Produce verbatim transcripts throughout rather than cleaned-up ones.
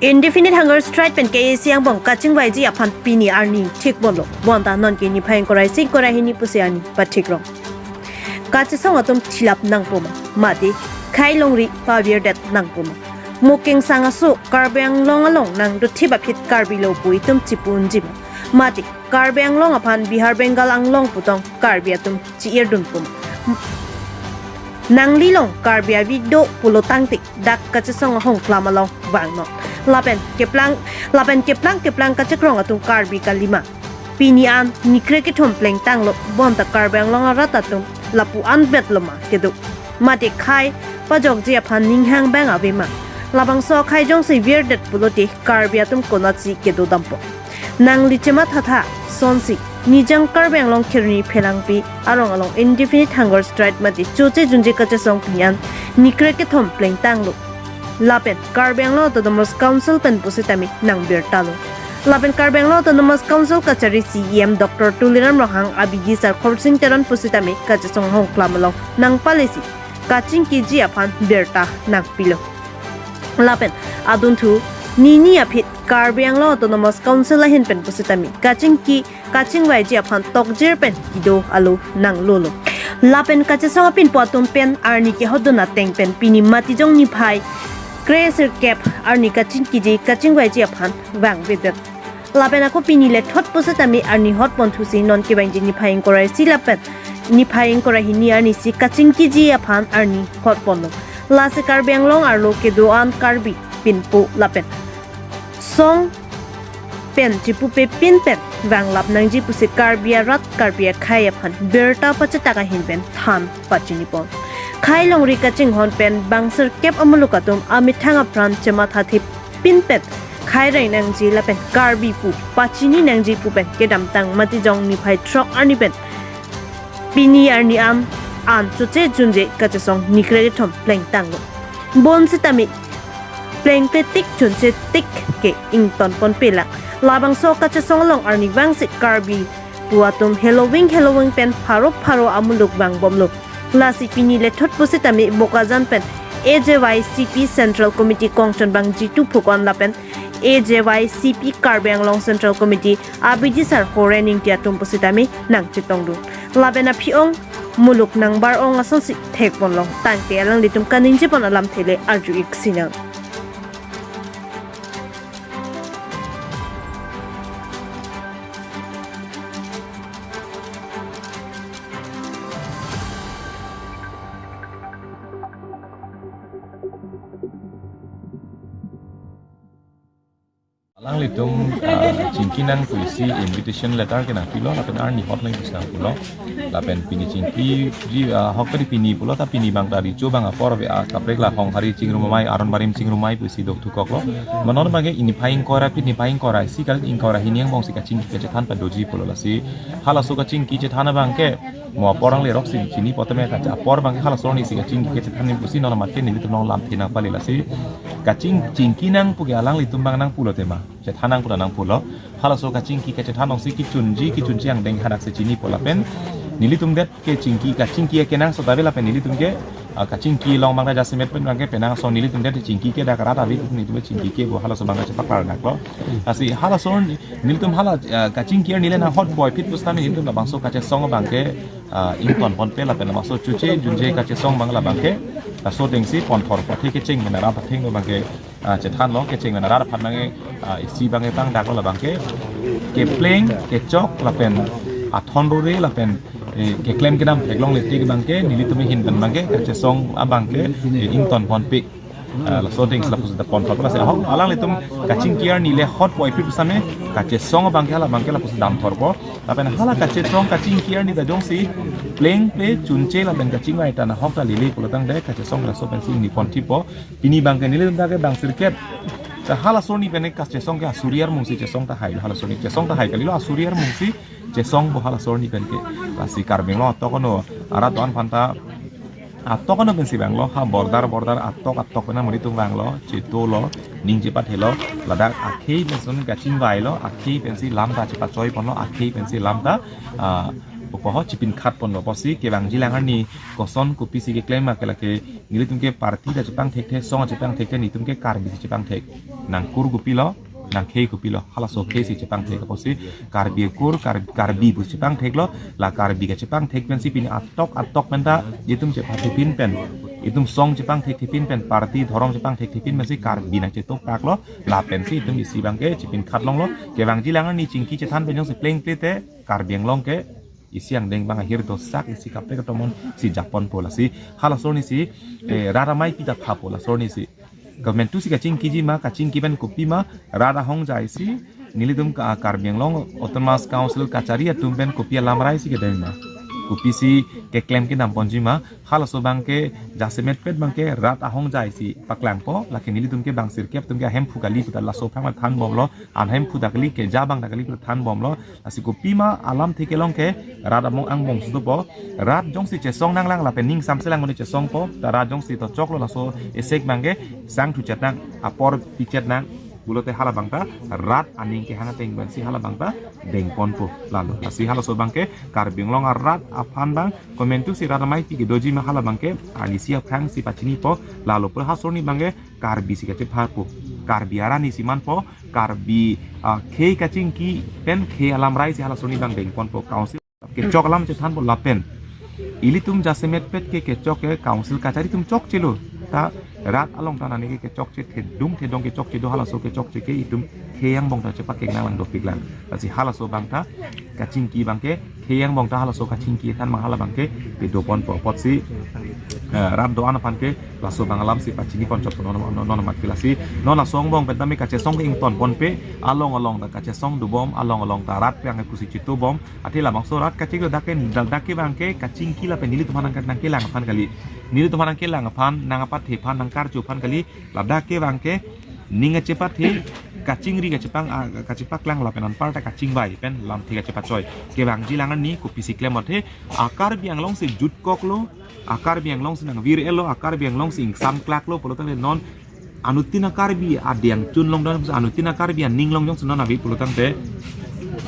Indefinite hunger strike pen K A C angbong kachingvaiji aphan pini arni thik bolo. Bonta nonke niphai ingkoi ra isi ingkoi ra hini pusi arni pathik rong. Kachesong atum thilap nangpo ma, mate khai longri pavirdet nangpo ma? Muking sang aso Karbi Anglong along nangdothip aphi Karbi lo pu itum chipu unji ma, mate Karbi Anglong aphan Bihar Bengal anglong putong Karbi atum chi-irdunpo ma? Nangli along Karbi avi do pulo tangte dak kachesong ahongklam along vangnon. Lapen keplang, lapen keplang keplang kachekrong atum Karbi kali ma? Pini an nikre kethom plengtanglo, bonta Karbi Anglong arat atum lapu anvet lo ma kedo? Mate khai pajokji aphan ninghang bang ave ma? Labangso akhai jongsi virdet pulote Karbi atum konatsi kedo dampo? Nangli chemathatha sonsi Nijang Karbi Anglong Kheroni Phelangpi arong along indefinite hunger strike mate choche junje kachesong pini an nikre kethom plengtanglo. Lapen Karbi Anglong Autonomous Council pen pusitame nangbirtalo. Lapen Karbi Anglong Autonomous Council kachari C E M Doctor Tuliram Ronghang, A B G sar Khorsing Teron pusitame kachesong ahongklam along nangpalesi kachingkiji aphan birta nangpilo. Lapen adunthu nini aphi Karbi Anglong Autonomous Council ahin pen pusitame kachingki kachingvaiji aphan tokjir pen kedo alo nanglolo. Lapen kachesong apinpo atum pen arni kehotdun ateng pen pini matijong niphai kre sirkep arni kachingkiji kachingvaiji aphan vangvedet. Lapen ako pini lethot pusitame arni hotponthusi non kevangji niphai ingkoi ra isi lapen niphai ingkoi ra hini arnisi kachingkiji aphan arni hotponlo. Lasi Karbi Anglong arlo kedo-an Karbi pinpo lapen song pen chipupe pin pen vanglap nangji pusi Karbi arat Karbi akhai aphan birta pachetak ahin pen than pachinipon. Khai longri kachinghon pen bang sirkep amuluk atum amethang apran chemathathip pin pen khai reng nangji lapen Karbi pu pachini nangji pu pen kedamtang matijong niphai throk arni pen pini arni an an choche junje kachesong nikre kethom plengtanglo. Bonsitame plengple tik chunche tik ke ingtonponpe lang. Labangso kachesong along arnivangsi Karbi pu atum heloving heloving pen pharo pharo amuluk vangbomlo. Lasi pini lethot pusitame Bokajan pen A J Y C P Central Committee kongchon bang Jitu Phukan lapen A J Y C P Karbi Anglong Central Committee A B G sar Horen Ingti atum pusitame nangchetongdun. Lapen aphi-ong muluk nangbar-ong asonsi thekponlong tangte alanglitum kaningjepon alamthe le arju-ik sinang. Alanglitum, ah, chingki nang pusi invitation letter ke nangpilo, lapen arni hot nang pusi nangpulo. Lapen pini chingkiji, ah, hok tadi pini pulo, ta pini bang tadi cho bang apor ave, ah, kaprek la Honghari chingrum amei, Aron Barim chingrum amei pusi dokthukoklo. Ma non bangke niphai ingkoi ra phit, niphai ingkoi ra isi kali ingkoi ra hini angbongsi kachingki kachethan padoji pulo lasi. Halaso kachingki chethan abangke mo apor ang lerok si chinipo tame kacha apor bangke halaso arnisi kachingki kachethan ni pusi non amat ke nelitum along lamthe nangpale lasi. Kaching chingki nang puke alanglitum bang nangpulo tema. Chethan nang pura nangpulo. Halaso kachingki kachethan alongsi kechunji kechunche angdeng hadaksi chinipo lapen nelitum det ke chingki kachingki kenangsot ave lapen nelitum ke, ah, kachingki along bang raja semet pen bangke penang ason nelitum det chingki ke dak rat ave nelitum chingki ke bo halaso bang kachepaklar daklo. Lasi halaso nelitum hala, ah, kachingki arni le nanghotpoi aphi pusitame nelitum labangso kachesong bangke, ah, ingtonponpe lapen labangso choche junje kachesong bang labangke laso atengsi ponthor pathe kecheng mena ra patheng bangke, ah, chethanlo kecheng mena ra aphan bangke, ah, isi bangke tang daklo labangke kepleng kechok lapen athon rore lapen, eh, keklem kedam theklongle tik bangke nelitum ahin pen bangke kachesong abangke, eh, ingtonponpe. Ah, laso atengsi lapusi ponthorpo lasi ahok alanglitum kachingki arni le hotpoi aphi pusitame kachesong abangke hala bangke lapusi damthorpo. Lapen hala kachesong kachingki arni ta jongsi plengple chunche lapen kachingvai ta nahok ta lele pulo tangte kachesong laso pensi ingniponthipo. Pini bangke nelitum ta ke bang sirkep. Ta halaso arni pen kachesong ke asuri armungsi chesong ta hailo, halaso arni chesong ta hai kalilo, asuri armungsi chesong bo halaso arni pen ke. Lasi Karbi Anglong atok ano arat do-an aphanta atok ano pensi vanglo, ha border border atok atok pen nelitum vanglo, chetolo, ning chepathelo, ladak akhei pensi kachingvailo, akhei pensi lam ta chepachoiponlo, akhei pensi lam ta, ah, Poho chipin khat ponlo pusi kevangji lang arni koson kopisi keklem ma ke lake nelitum ke party ta chepangthek the, song chepangthek the, netum ke Karbi si chepangthek. Nang kur kopilo, nang khei kopilo, halaso khei si chepangthek pusi Karbi kur, Kar-, Karbi pu chepangtheklo, la Karbi kachepangthek pensi pini atok atok penta itum chepangthek pin pen, itum song chepangthek pin pen, party dhorom chepangthek pin pensi Karbi nang chetoktaklo, lapensi itum isi abangke chipin khat longlo. Kevangji lang arni chingki chethan pen jongsi plengple te Karbi Anglong ke isi angdeng abang ahir dosak isi kaprek atomon si japon po lasi. Halaso arni si, eh, rat amei pi ta pha po laso arni si. Komantu si kachingkiji ma, kachingki pen kopi ma, rat ahongjai si, nelitum ka Karbi Anglong Autonomous Council kachari atum pen kopi alamrai si kedeng ma, kopisi keklem kedam ponji ma, halaso abangke jasemetpet abangke rat ahongjai si paklangpo, lake nelitum ke bang sirkep atum ke ahemphu kali puta laso aphrang than bomlo, an hemphu ta kali, keja abang ta kali puta than bomlo, lasi kopi ma alamthe kelong ke rat among angbong si dopo, rat jongsi chesong nanglang lapen ning samselang mone chesongpo, ta rat jongsi tochoklo laso esek abangke sang thuchet nang, apor pichet nang, pulote hala abang ta rat aning kehang ateng pensi hala abang ta dengponpo lalo. Lasi halaso abangke Karbi Anglong arat aphan abang komantu si rat amei pi kedoji ma hala abangke arnisi aphrang si pachinipo lalo. Pura halaso arni abangke Karbi si kachepharpo, Karbi arani si manpo, Karbi, ah, khei kachingki pen khei alamrai si halaso arni abang dengponpo. Council kechok alam chethanpo lapen ilitum jasemetpet ke kechok ke council kachari atum chokchelo, ta rat along ta nani ke kechokche, thedung thedong kechokche do, halaso kechokche ke itum khei angbong ta chepakeng nanglang dopik lang. Lasi halaso abang ta kachingki abangke khei angbong ta halaso kachingki than abang hala abangke pedoponpo apotsi, eh, rat do-an aphan ke laso abang alam si pachini ponchot non non non mat ke lasi non laso angbong pen tame kachesong ke ington ponpe, along along ta kachesong dobom, along along ta rat pi ang pusi chitobom, athe labangso rat kachingki ladak ke, ladak ke abangke kachingki lapen nelitum aphan nang, nangkelang aphan kali, nelitum aphan nangkelang aphan, nang apathe aphan, nang karju aphan kali, ladak ke abangke ning kachepathe, kachingri kachepang, ah, kachepaklang lapen anparta kachingvai pen lamthe kachepachoi. Kevangji lang arni kopisi klem athe, a Karbi Anglong si jutkoklo, a Karbi Anglong si nangvir-etlo, a Karbi Anglong si ingsamklaklo pulotangte non anuttin a Karbi adeng chun longdon, anuttin a Karbi aning long jongsi non ave pulotangte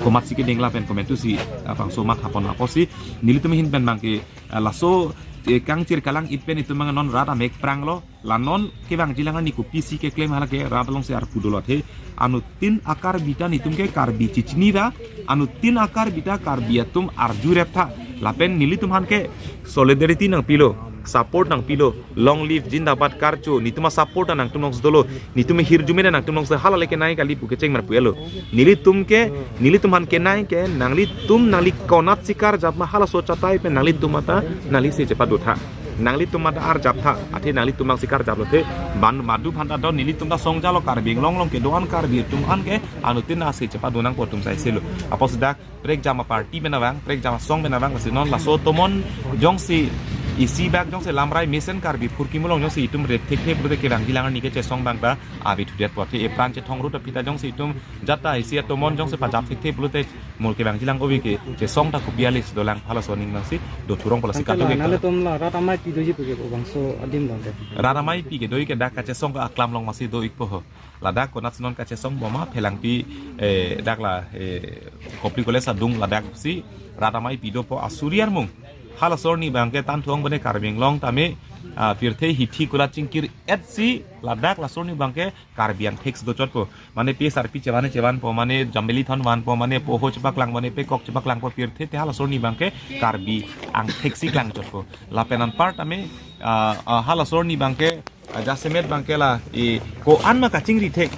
komatsi kedeng lapen komantu si, ah, bangso mathapon apotsi nelitum ahin pen abangke, ah, laso, eh, kangchir kalang-it pen itum abang non rat amek pranglo. La non kevangji lang arni kopisi keklem hala ke rat along si arpu dolo athe, anuttin a Karbi ta netum ke Karbi chechini ra, anuttin a Karbi ta Karbi atum arjurep tha, lapen nelitum aphan ke solidarity nangpilo, support nangpilo, long live zindabad karcho, netum a support ta nangtum along si dolo, netum ahirjume ta nangtum along si, hala le kenai kali pu kecheng mar pu-etlo. Nelitum ke, nelitum aphan kenai ke nanglitum nangli konatsi karjap ma halaso chatai pen nanglitum ata nangli se chepadotha. Nanglitum ata arjap tha, athe nanglitum abang si karjaplo athe, ban madu phanta do, nelitum ta songjalo, Karbi Anglong along kedo-an Karbi atum an ke anuttin ta se chepado nangpo atum sai selo. Apotsi dak prekjam a party pen abang, prekjam a song pen abang, lasi non laso atomon jongsi isi bak jongsi lamrai mesen Karbi phurkimo along jongsi itum rep thekthe pulote kevangji lang arni kechesong abang ta ave thudetpo, athe epran chethong rut aphi ta jongsi itum jat ta isi atomon jongsi pajap thekthe pulote mo kevangji lang ove ke chesong ta kopi ale si dolang, halaso aning abang si do thurong pala si. Anke kado la ke nangtum la rat amei pi doji pu ke bangso adim dong ke. Rat amei pi kedo-ik ke dak kachesong ke aklam along masi do-ikpo ho. Ladak konatsi non kachesong bom ma phelangpi, eh, dak la, eh, Kopili College adung ladak si rat amei pi dopo, asuri armung. Halaso arni abangke than thuang bone Karbi Anglong tame, ah, pirthe hithi kulat chingkir-et si ladak laso arni abangke Karbi angthek si dochotpo. Mane pe sarpi chevan chevanpo, mane jambili thon vanpo, mane poho chepaklang, mane pekok chepaklangpo, pirthe te halaso arni abangke Karbi angthek si klangchotpo. Lapen anpar tame, ah, ah, halaso arni abangke, ah, jasemet abangke la, e, ko-an ma kachingri thek,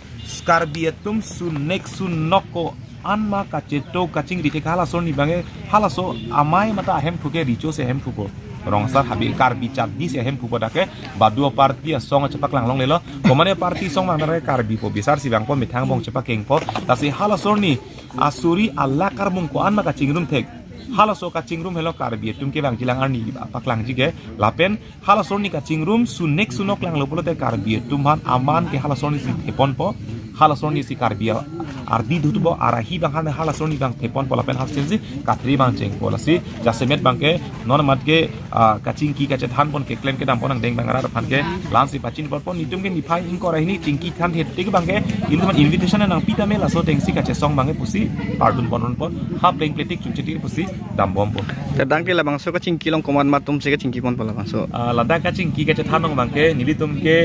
Karbi atum sunek sunok ko-an ma kacheto kachingri thek halaso arni abangke, halaso amei mata ahemphu ke Recho si ahemphupo. Rongso Habil Karbi Chatdi si ahemphupo dak ke, badu party asong chepaklang longlelo. Komane party song abang dak ke Karbipo, bisar si vangpo, methang angbong chepakengpo. Lasi halaso arni asuri alak armung ko-an ma kachingrum thek. Halaso kachingrum helo Karbi atum kevangji lang arni paklangji ke. Lapen halaso arni kachingrum sunek sunok langlo pulote Karbi atum aphan aman ke halaso arni si theponpo. Halaso arni si Karbi a-, ardi dutu bo, arahi bang hal hal asor ni bang thepon po lapen hal chensi katri bang chengpo. Lasi jasemet bangke non amat ke, ah, kachingki kachethan pon keklem kedam pon angdeng bang arat aphan ke lansi pachin pon pon, netum ke niphai ingkoi ra hini chingki than het tik bangke ilitum invitation nangpi tame laso atengsi kachesong bangke pusi pardun pon pon ha pleng pletik chungchetik pusi dambom po. Kadang ke labangso kachingki along komat atum si kachingki pon po labangso? Ah, ladak kachingki kachethan along bangke nelitum ke,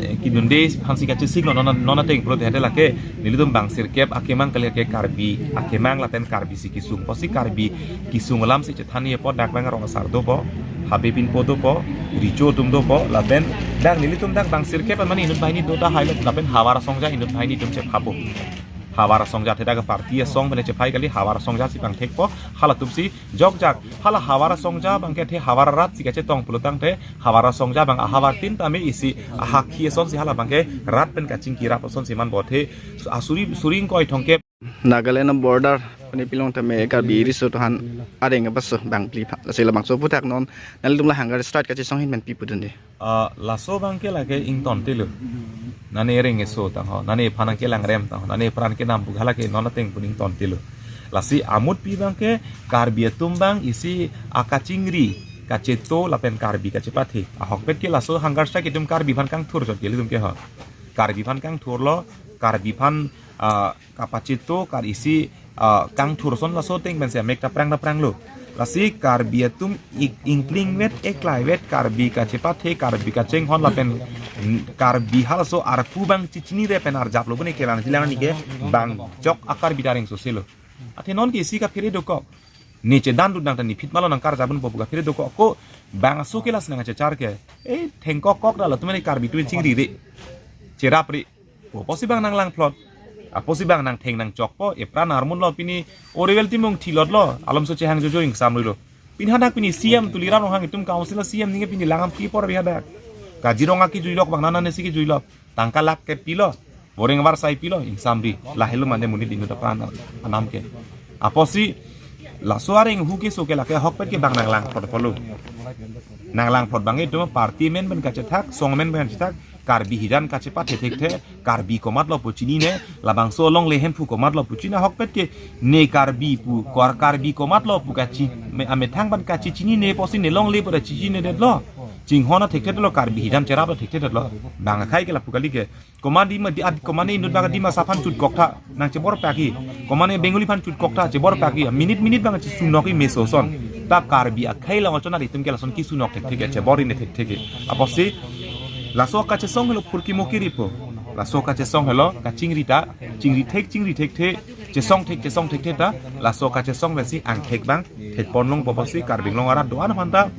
eh, kinunde aphansi kachesik lo non non ateng pulote lake nelitum bang sirkep akemang kali ke Karbi akemang lapen Karbi si kesung pusi Karbi kesung alam si chethan ye po, dak bang rong asar dopo, habe pinpo dopo, richo atum dopo, lapen dak nelitum dak bang sirkep mane inut banghini do tahai lo, lapen havar asongja inut banghini atum chephapo. Havar asongja athe dak party asong pen chephai kali, havar asongja si pangthekpo, halatum si jokjak, hala havar asongja bangke athe havar arat si kachetong pulotangte, havar asongja bang ahavar tin tame isi ahakhi asonsi hala bangke rat pen kachingki rap asonsi man bothe, asuri suri ingkoi thomkep. Nagaland border pini pilong tame Karbi riso tohan areng abaso bang plipha. Lasi labangso aphuthak non nelitum la hunger strike kachesong ahin pen pi pudunde? Ah, laso bangke lake ingtontelo. Nane reng eso tangho, nane phan kelangrem tangho, nane pran kenam bughala ke non ateng pun ingtontelo. Lasi amut pi bangke Karbi atum bang isi akachingri kacheto lapen Karbi kachepathe. Ahokpet ke laso hunger strike itum Karbi aphan kangthur jot ke ilitum ke ho. Karbi aphan kangthur lo, Karbi aphan, ah, kapacheto kar isi, ah, kangthur ason laso ateng pensi amek ta prang ta prang lo. Lasi Karbi atum ik-, ingklingvet eklaivet Karbi kachepathe, Karbi kachinghon lapen, mm, Karbi halaso arpu bang chichinire pen arjap lo bune kelang jilang ni ke bang jok a-Karbi ta reng sose lo. Athe non ke isi kaphere dokok. Ne chedan dudang ta ne phit malo nang karjap un po pu kaphere dokok ko bangso ke las nang chechar ke. Eh, thengkok kok da latum ne Karbi atum chingrire. Cherapre. Apotsi bang nanglangphlot, apotsi bang nangtheng nangchokpo, epran armun lo pini Oriwel Timung thilot lo, alomso chehang jojo ingsamri lo. Pini hadak pini C M Tuliram Ronghang itum council C M ninge pini langam ki por bi hadak. Kajirong aki juilok bang nana nesi ki juilok. Tangka lak ke pilo, boreng varsai pilo, ingsamri, lahelo mane monit inut apran anam ke. Apotsi, laso areng hu ke so ke lake ahokpet ke bang nanglangphlot polo. Nanglangphlot bang itum party amen pen kachethak, song amen pen kachethak, Karbi hijan kachepathe thekthe, Karbi komatlo pu chinine, labangso longle Hemphu komatlo pu chini ahokpet ke, ne Karbi pu, kor Karbi komatlo pu kachi, me, amethang pen kachichinine pusi ne longle pu ta chichininedetlo. Chinghon ta thekthedetlo, Karbi hijan cherap ta thekthedetlo. Bang akhai ke lapu kali ke. Komat Dima, di, ad, komat ne inut bang Dimasa aphan chutkok tha, nang chebor paki. Komat ne Bengali aphan chutkok tha, chebor paki. Minute minute bang chisunok i meso ason. Ta Karbi akhai long achona itum ke lason kisunok thekthe ke, chebor-ine thekthe ke. Apotsi, laso kachesong helo phurkimo kiripo. Laso kachesong helo, kachingri ta, chingri thek, chingri thekthe, chesong thek, chesong thekthe ta, laso kachesong pensi angthek bang thekpon longpo pusi Karbi Anglong arat do-an aphan ta.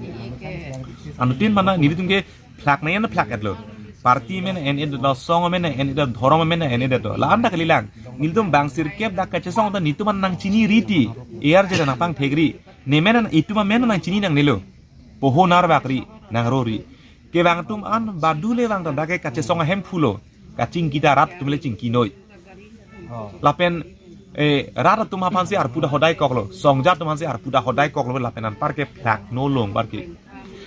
Anuttin mana nelitum ke phlak nang phlak-etlo. Party amen en-etlo, song amen en-etlo, dhorom amen en-etlo. La-an ta kalilang. Nelitum bang sirkep dak kachesong ta netum an nangchini riti. E R J ta nangpangthekri. Ne amen itum amen nangchini nangnelo. Poho narbakri, nangrori. Kevang atum an badule vang ta dak ke kachesong ahem phulo. Kachingki ta rat atum le chingki noi. Lapen, eh, rat atum aphansi arpu ta hodai koklo, songja atum aphansi arpu ta hodai koklo, lapen anpar ke phlak no long bar ke.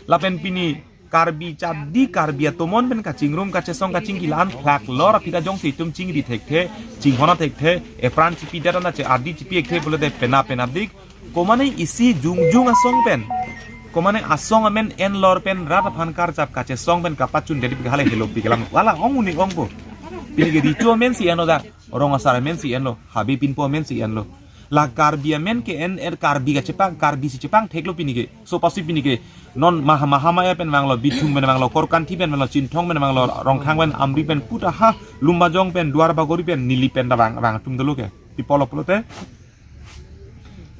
Lapen pini Karbi chadi Karbi atomon pen kachingrum kachesong kachingki la-an phlak lor aphi ta jongsi itum chingri thekthe, chinghon thekthe, epran chipidet ana che adi chipi-ekthe pulote pena pena dik, komat ne isi jongjung asong pen, komat ne asong amen en lor pen rat aphan karjap kachesong pen kapachun deli pi hale helo pi kelang. Wala ong uni ongpo. Pini ke richo amen si enlo da, rong asar amen si enlo, habe pinpo amen si enlo. La Karbi amen ke en er Karbi kachepang, Karbi si chepangtheklo pini ke. So apotsi pini ke non Maha, Mahamaya pen vanglo, Bithung pen vanglo, Korkanthi pen vanglo, Chinthong pen vanglo, Rongkhang pen, Amri pen, puta ha, Lumbajong pen, Duar Bagori pen, Nilip pen ta vang, vang atum dolo ke. Pi pulo pulote.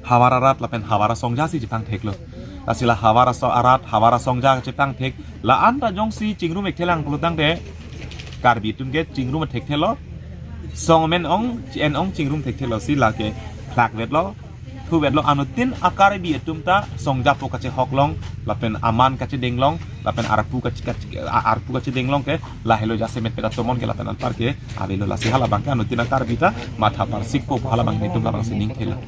Havar arat lapen havar asongja si chepangtheklo. Lasi la havar aso arat, havar asongja chepangthek. La-an ta jongsi chingrum-ekthelang pulotangte Karbi atum ke chingrum-thekthelo. Song amen ong, en ong chingrum-thekthelo si lake phlakvetlo, thuvetlo, anuttin a-Karbi atum ta songja po kachehok long, lapen aman kachedeng long, lapen arpu kache, kache, a-, arpu kachedeng long ke, lahelo jasemet pen atomon ke lapen anpar ke avelo, lasi hala bangke anuttin a-Karbi ta matha parsikpo hala bang netum labang sining thela.